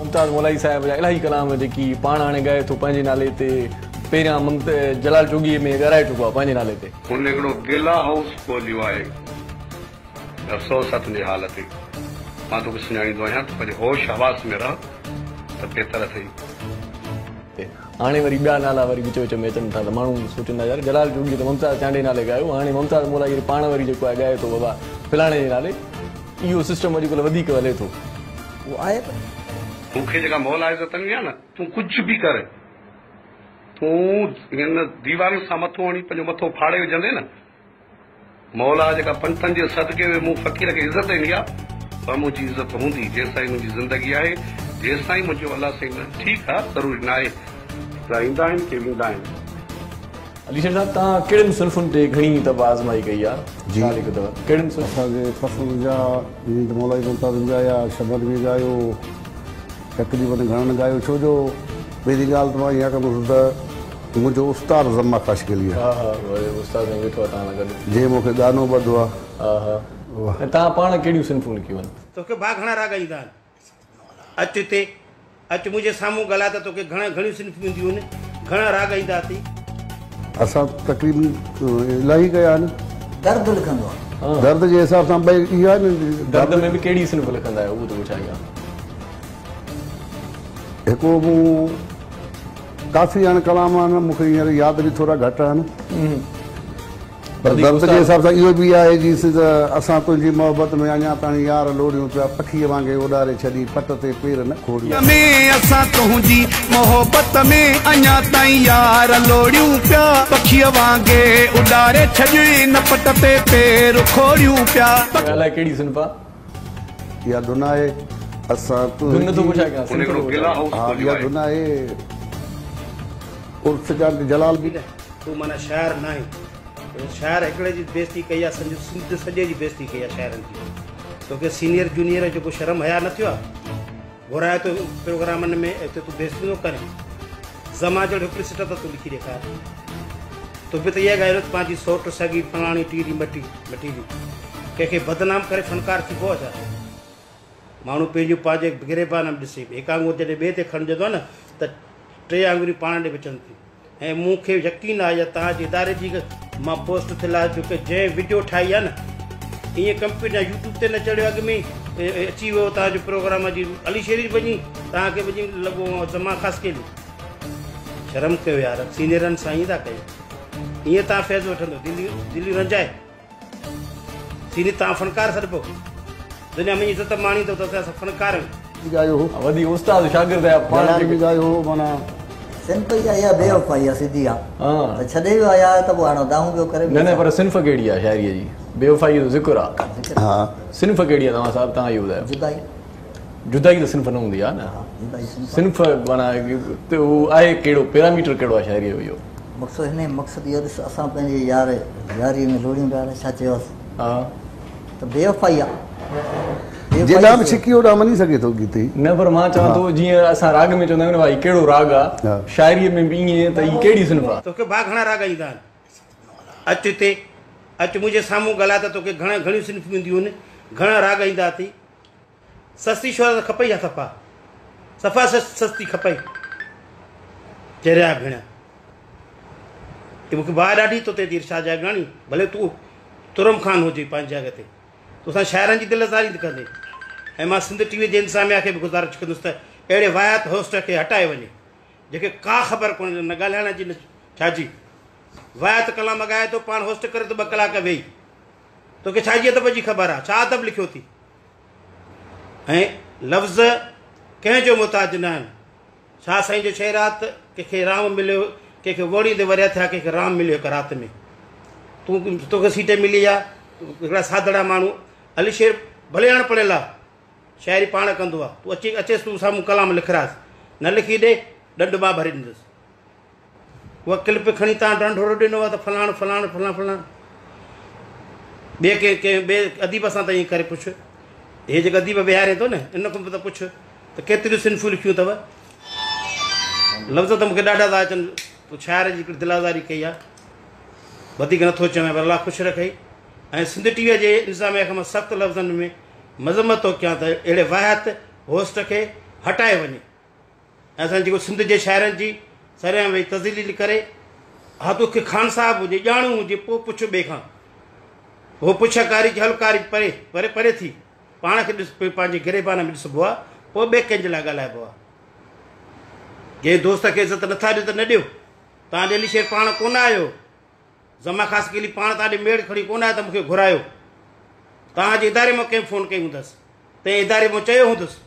ممتاز مولائي صاحب جا الاهي ڪلام جيڪي پاڻ هاڻي ڳائي ٿو پنهنجي نالي تي پهريان جلال جوڳي ۾ ڳارائي چڪو آهي پنهنجي نالي تي. هن هڪڙو گلا هائوس کوليو آهي. افسوس آ تنهنجي حال تي. مان توکي سڃاڻيندو آهيان تون پنهنجي هوش حواس ۾ رهه ته بهتر اٿئي. هاڻي وري ٻيا نالا وري وچ وچ ۾ اچن ٿا ته ماڻهو سوچيندا يار جلال جوڳي ته ممتاز چانڊيي نالي ڳايو هاڻي ممتاز مولائي وري پاڻ وري جيڪو آهي ڳائي ٿو بابا فلاڻي جي نالي اهو سسٽم اڄڪلهه وڌيڪ هلي ٿو. اهو آهي ته. مون کي جيڪا مولا عزت ڏني آهي نه تون ڪجهه به ڪر تون هن ديوارن سان مٿو هڻي پنهنجو مٿو ڦاڙي وجهندين نه مولا جيڪا پنجتن جي صدقي ۾ مون فقير کي عزت ڏني آهي اها منهنجي عزت هوندي جيستائين منهنجي زندگي آهي جيستائين منهنجو الله سائين نه ٺيڪ آهي ضروري ناهي. ڪي ايندا آهن ڪي ويندا آهن. علي شير صاحب توهان ڪهڙين صنفن تي گهڻي طبع آزمائي ڪئي آ؟ جي ڇا لکيو اٿو ڪهڙين صنفن؟ اسان جي پسند جا جيئن ته مولائي ممتاز به ڳايا، شبر به ڳايو، تقريبن گهڻن ڳايو ڇو جو پهرين ڳالهه ته مان اها ڪندس ته منهنجو استاد زما خاصخيلي آ. ها ها استاد سائين ويٺو آ توهان سان گڏ. جنهن مون کي ڳانو ٻڌو آ. ها ها ۽ توهان پاڻ ڪهڙيون صنفون لکيون آهن؟ توکي ڀاء گهڻا راڳ ايندا آهن؟ اچ هتي، اچ منهنجي سامهون ڳالهاء ته توکي گهڻا گهڻيون صنفون اينديون آهن، گهڻا راڳ ايندا اٿئي. اسان تقريبن الاهي ڪيا آهن. درد لکندو آهي. درد جي حساب سان ٻئي اها آهن. درد ۾ به ڪهڙي صنف لکندا آهيو اهو ٿو پڇان ڪيان. هڪڙو مون ڪافي هاڻي ڪلام آهن مون کي هينئر ياد به ٿورا گهٽ آهن. پر درد جي حساب سان اهو به آهي جي ته اسان تنهنجي محبت ۾ اڃا تاڻي يار لوڙيون پيا پکيء وانگي اڏاري ڇڏي پٽ تي پير نه کوڙيون. ۾ اسان تنهنجي محبت ۾ اڃا تائين يار لوڙيون پيا پکيء وانگي اڏاري ڇڏي نه پٽ تي پير کوڙيون پيا. الائي ڪهڙي صنف آ. اها ڌن آهي اسان ڌن نٿو پڇان ڪيان هن صنف هڪڙو ٿو گلا پڇان. هائوس ها کوليو اها آهي. ڌن آهي عرس جان جلال به. تون معنيٰ شاعر ناهين. شاعر هڪڙي جي بيعزتي ڪئي آ سمجهه سنڌ سڄي جي بيعزتي ڪئي آ شاعرن جي. توکي سينيئر جونيئر جو ڪو شرم حياء نه ٿيو آ؟ گهرايو تو پروگرامن ۾ اتي تون بيعزتيون ٿو ڪرين. زمان جهڙو هڪڙي سٽ ته تون لکي ڏيکار. تو به ته اها ڳايو نه ته پنهنجي سوٽ سڳي فلاڻي ٽيري مٽي مٽيري. ڪنهن کي بدنام ڪري فنڪار ٿبو آ ڇا؟ ماڻهو پنهنجون پنهنجي گريبان ۾ ڏسي. هڪ آڱر جڏهن ٻئي تي کڻجندو آ نه ته ٽي آڱريون پاڻ ڏي بچن ٿيون. ۽ مون کي يقين آهي يا توهان جي اداري جي مان پوسٽ ٿيل آهي جو ڪه جنهن وڊيو ٺاهي آهي نه ائين ڪمپيوٽر يا يوٽيوب تي نه چڙهيو اڳ ۾ اچي ويو توهان جو پروگرام جي علي شيري وڃي توهان کي وڃي لڳو زمان خاصخيلي شرم ڪيو يار سينيئرن سان ائين ٿا ڪيو ائين توهان فيض وٺندو دليون دليون رنجائي سيني تان فنڪار سڏبو. دنيا ۾ عزت ماڻيندو ته اسان فنڪار آهيون. به ڳايو هو. وڌيڪ استاد شاگرد آهيا پاڻ جلال به ڳايو هو معنيٰ. صنف ئي اها بي وفائي آ سڌي آ ته ڇڏي ويو آ يار ته پوء هاڻ دانهون پيو ڪري. نه نه پر صنف ڪهڙي آ شاعريء جي بي وفائيء جو ذڪر آ. ها. صنف ڪهڙي آ توهان صاحب توهان اهو ٻڌايو. جدائي. جدائي ته صنف نه هوندي آ نه. جدائي صنف آ. صنف معنيٰ اهو آهي ڪهڙو پيراميٽر ڪهڙو آ شاعريء جو اهو. مقصد هن جو مقصد اهو ڏس اسان پنهنجي يار ياريء ۾ لوڙيون پيا الائي ڇا چيوس ته بي وفائي آ. جيڏانهن به ڇڪي اوڏانهن وڃي سگهي ٿو گيت هي. نه پر مان چوان ٿو جيئن اسان راڳ ۾ چوندا آهيون نه ڀائي ڪهڙو راڳ آ شاعريء ۾ به ائين ته هي ڪهڙي صنف آ. توکي ڀاء گهڻا راڳ ايندا آهن. اچ هتي اچ منهنجي سامهون ڳالهاء ته توکي گهڻا گهڻيون صنفون اينديون آهن گهڻا راڳ ايندا اٿئي. سستي شهرت کپئي ڇا صفا صفا سستي کپئي چريا ڀيڻ مونکي باهه ڏاڍي تو تي ٿي ارشاد جاگيراڻي ڀلي تون ترم خان هجي پنهنجي جڳهه تي توسان شاعرن جي دل آزاري ڪندي ۽ مان سنڌ ٽي وي جي انتظاميا کي به گذارش ڪندس ته اهڙي واهيات هوسٽ کي هٽائي وڃي جيڪي ڪا خبر ڪونهي نه ڳالهائڻ جي نه ڇا جي واهيات ڪلام ڳائي ٿو پاڻ هوسٽ ڪري ٿو ٻه ڪلاڪ ويهي توکي ڇا جي ادب جي خبر آ ڇا ادب لکيو ٿي ۽ لفظ ڪنهن جو محتاج نه آهن. شاهه سائين جو شعر آ ته ڪنهن کي رام مليو، ڪنهن کي ووڙيندي ورهيه ٿيا، ڪنهن کي رام مليو هڪ رات ۾. تون توکي سيٽ ملي آ، هڪڙا سادڙا ماڻهو، علي شير ڀلي اڻ پڙهيل آ، شاعري پاڻ ڪندو آ، تون اچي اچيس تون سامهون ڪلام لکراس، نه لکي ڏي، ڏنڊ مان ڀري ڏيندس. اها ڪلپ کڻي تان ڍنڍورو ڏنو آهي ته فلاڻو فلاڻو فلاڻو فلاڻو ٻئي ڪنهن ڪنهن ٻئي اديب سان ته ائين ڪري پڇ هي جيڪا اديب ويهاري ٿو نه ان کان به ته پڇ ته ڪيتريون صنفون لکيون اٿو لفظ ته مونکي ڏاڍا ٿا اچن تو شاعر جي هڪڙي دل آزاري ڪئي آهي وڌيڪ نٿو چوان پر الله خوش رکئي ۽ سنڌ ٽي وي جي انتظاميا کان مان سخت لفظن ۾ مذمت ٿو ڪيان ته اهڙي واهيات هوسٽ کي هٽايو وڃي ۽ اسان جيڪو سنڌ جي شاعرن جي سرعام ويهي تذليل ڪري ها توکي خان صاحب هجي ڄاڻو هجي پوء پڇ ٻئي کان هو پڇ ڪاري هل ڪاري پري پري پري ٿي پاڻ کي ڏس پنهنجي گريبان ۾ ڏسبو آ پوء ٻئي ڪنهن جي لاء ڳالهائبو آ جنهن دوست کي عزت نٿا ڏيو ته نه ڏيو توهان ڏي علي شير پاڻ ڪونه آيو زما خاصخيلي پاڻ توهان ڏي ميڙ کڻي ڪونه آيو ته مون کي گهرايو توهان جي اداري مان ڪنهن فون ڪئي هوندس تنهن اداري مان چيو هوندس.